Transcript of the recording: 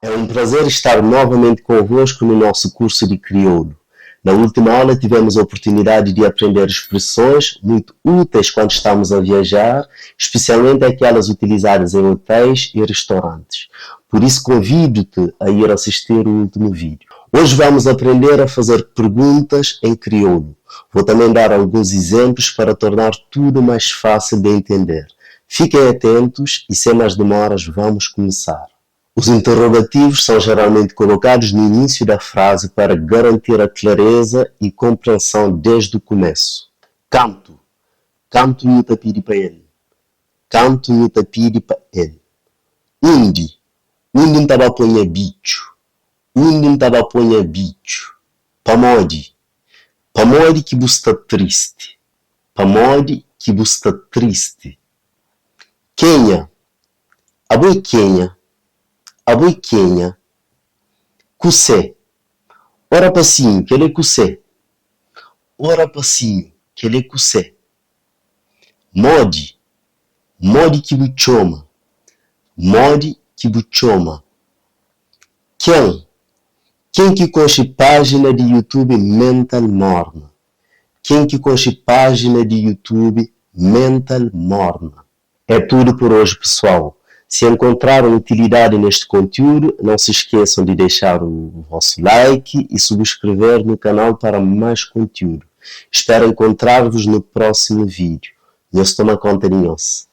É um prazer estar novamente convosco no nosso curso de crioulo. Na última aula tivemos a oportunidade de aprender expressões muito úteis quando estamos a viajar, especialmente aquelas utilizadas em hotéis e restaurantes. Por isso convido-te a ir assistir o último vídeo. Hoje vamos aprender a fazer perguntas em crioulo. Vou também dar alguns exemplos para tornar tudo mais fácil de entender. Fiquem atentos e sem mais demoras vamos começar. Os interrogativos são geralmente colocados no início da frase para garantir a clareza e compreensão desde o começo. Kantu? Kantu nhu ta pidi pa el? Kantu nhu ta pidi pa el? Undi? Undi N ta ba poi nha bitxu? Undi N ta ba poi nha bitxu? Pamodi? Pamodi ki bu sta tristi? Pamodi ki bu sta tristi? Kenha? Abo é kenha? Abo é kenha? Kusé? Ó rapasinhu, kel é kusé? Ó rapasinhu, kel é kusé? Modi? Modi ki bu txoma? Modi ki bu txoma? Ken? Ken ki konxe pájina di YouTube Mental Morna? Ken ki konxe pájina di YouTube Mental Morna? É tudo por hoje pessoal. Se encontraram utilidade neste conteúdo, não se esqueçam de deixar o vosso like e subscrever no canal para mais conteúdo. Espero encontrar-vos no próximo vídeo. Nhos toma conta di nhos.